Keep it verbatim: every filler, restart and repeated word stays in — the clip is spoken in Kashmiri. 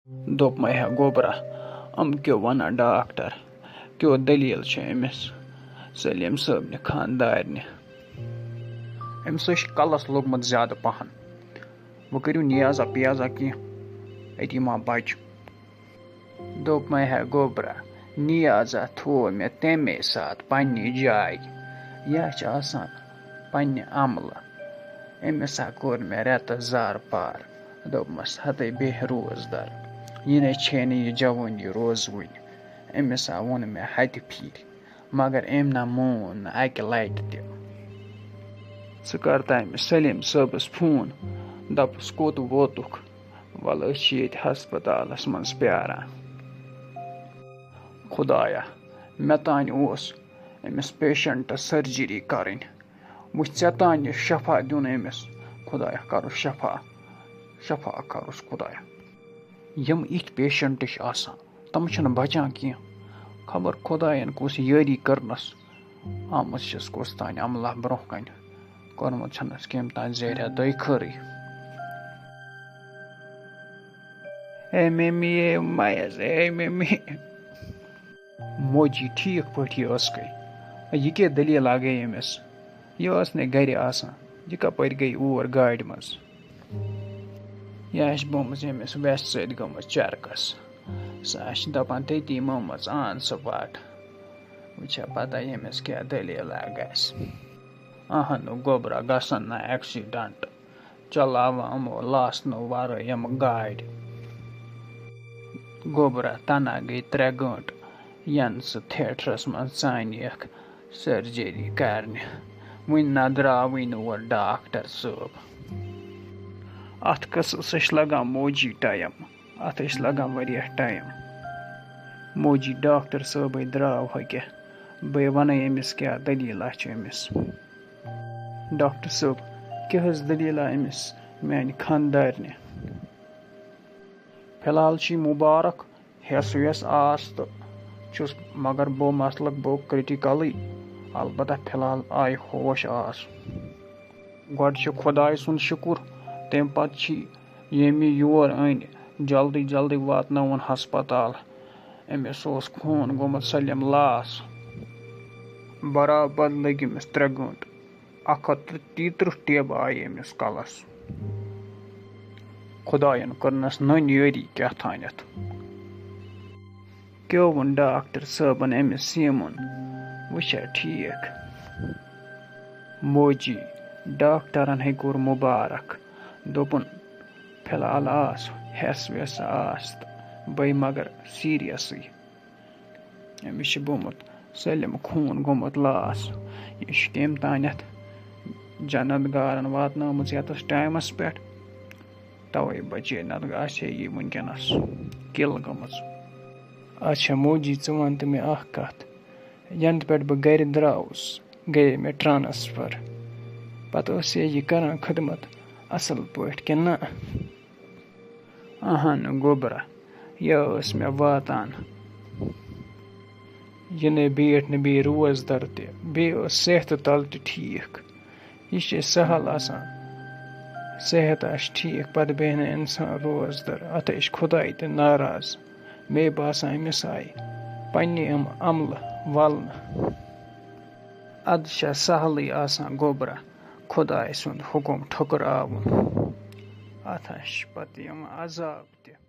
دوٚپمَے ہے گوٚبرا، یِم کیٛاہ وَنان ڈاکٹر؟ کیٛاہ دٔلیٖل چھِ أمِس سلیٖم صٲبنہِ خانٛدارنہِ؟ أمِس حظ چھِ کَلَس لوٚگمُت زیادٕ پَہَن۔ وۄنۍ کٔرِو نیازا پیازا کینٛہہ، أتی ما بَچہِ۔ دوٚپمَے ہے گوٚبرا، نیازا تھوو مےٚ تَمے ساتہٕ پنٛنہِ جایہِ۔ یہِ ہا چھِ آسان پنٛنہِ عملہٕ۔ أمِس ہا کوٚر مےٚ رٮ۪تَس زارٕ پار۔ دوٚپمَس، ہَتَے بیٚہہ روزدَر، یہِ نے چھے نہٕ یہِ جوٲنی روزوٕنۍ۔ أمِس ہا ووٚن مےٚ ہَتہِ پھِرِ، مگر أمۍ نہ مون نہٕ اَکہِ لَٹہِ تہِ۔ ژٕ کر تہٕ أمِس سلیٖم صٲبَس فون، دَپُس، کوٚت ووتُکھ؟ وَلہٕ، أسۍ چھِ ییٚتہِ ہسپتالَس منٛز پیاران۔ خدایا، مےٚ تام اوس أمِس پیشنٹَس سرجری کَرٕنۍ۔ وۄنۍ ژےٚ تام یہِ شفا دیُن أمِس۔ خدایا، کَرُس شفا، شفا کَرُس خدایا۔ یِم یِتھۍ پیشنٹ چھِ آسان، تِم چھِنہٕ بچان کینٛہہ۔ خبر خدایَن کُس یٲری کٔرنَس آمٕژ چھَس، کُس تام عملہ برٛونٛہہ کَنہِ کوٚرمُت چھَنَس کٔمۍ تام زہریا دۄیہِ خٲرٕے۔ اے ممی، اے مَیَس، اے ممی۔ موجی ٹھیٖک پٲٹھی ٲسکھٕے۔ یہِ کیٛاہ دٔلیٖلہ گٔے أمِس؟ یہِ ٲس نَے گَرِ آسان۔ یہِ کَپٲرۍ گٔے اور گاڑِ منٛز؟ یہِ آسہِ بومٕژ ییٚمِس وٮ۪سہٕ سۭتۍ گٔمٕژ چرکَس۔ سۄ آسہِ دَپان تٔتی مٲمٕژ آن سپاٹ۔ وٕچھا پَتہ ییٚمِس کیٛاہ دٔلیٖلہ گژھِ۔ اَہَن گوٚبرا، گژھن نہ ایکسیڈنٹ۔ چلاوان یِمو لاسنہٕ ورٲے یِم گاڑِ۔ گوٚبرا، تَنہٕ گٔے ترٛےٚ گٲنٛٹہٕ، یَنہٕ سُہ تھیٹرَس منٛز ژانیکھ سرجری کرنہِ۔ وٕنہِ نہ درٛاوٕے نہٕ اورٕ ڈاکٹر صٲب۔ اَتھ قٕصَس چھِ لگان موجی ٹایم، اَتھ چھِ لگان واریاہ ٹایم۔ موجی ڈاکٹر صٲبٕے درٛاو ہۄکھِ، بہٕ وَنَے أمِس کیٛاہ دٔلیٖلہ چھِ أمِس۔ ڈاکٹر صٲب، کیٛاہ حظ دٔلیٖلہ أمِس میٛانہِ خانٛدارنہِ؟ فی الحال چھُ یہِ مُبارک، ہٮ۪س وٮ۪س آس تہٕ چھُس، مگر بہٕ مسلہٕ بہٕ کِرٛٹِکَلٕے، البتہ فی الحال آیہِ ہوش آس۔ گۄڈٕ چھُ خۄداے سُنٛد شُکُر، تَمہِ پتہٕ چھِ ییٚمہِ یور أنۍ جلدی جلدی واتنٲوُن ہسپتال۔ أمِس اوس خوٗن گوٚمُت سٲلِم لاس۔ برابر لٔگۍ أمِس ترٛےٚ گٲنٛٹہٕ۔ اَکھ ہَتھ تہٕ تیٚیہِ تٕرٛہ ٹیبہٕ آیہِ أمِس کَلَس۔ خۄدایَن کٔرنَس نٔنۍ یٲری کیٛاہ تھانٮ۪تھ۔ کیٛاہ ووٚن ڈاکٹر صٲبَن أمِس سیٖمُن؟ وٕچھا ٹھیٖک۔ موجی، ڈاکٹرَن ہے کوٚر مُبارک۔ دوٚپُن، فی الحال آس ہٮ۪س وٮ۪س آس تہٕ بٔے مگر سیٖریَسٕے۔ أمِس چھِ گوٚمُت سٲلِم خوٗن گوٚمُت لاس۔ یہِ چھُ کٔمۍ تانٮ۪تھ جنت گارَن واتنٲومٕژ یَتَس ٹایمَس پٮ۪ٹھ۔ تَوَے بَچے، نَتہٕ آسہِ ہے یہِ وٕنکٮ۪نَس کِل گٔمٕژ۔ اچھا موجی، ژٕ وَن تہٕ مےٚ اَکھ کَتھ۔ یَنہٕ پٮ۪ٹھ بہٕ گَرِ درٛاوُس، گٔیے مےٚ ٹرانسفر۔ پتہٕ ٲس ہے یہِ کران خدمت اصل پٲٹھۍ کِنہٕ نہ؟ اہن گوٚبرا، یہِ ٲس مےٚ واتان۔ یہِ نے بیٖٹھ نہٕ بیٚیہِ روزدر تہِ، بیٚیہِ ٲس صحتہٕ تل تہِ ٹھیٖک۔ یہِ چھِ سہل آسان۔ صحت آسہِ ٹھیٖک، پتہٕ بیٚہہِ نہٕ انسان روزدر۔ اتھ ہے چھُ خداے تہِ ناراض۔ مے باسان، أمِس آیہِ پننہِ یِم عملہٕ ولنہٕ۔ ادٕ چھا سہلٕے آسان گوٚبرا خداے سُنٛد حُکم ٹھُکراوُن؟ اتھ ہا چھِ پتہٕ یِوان عذاب تہِ۔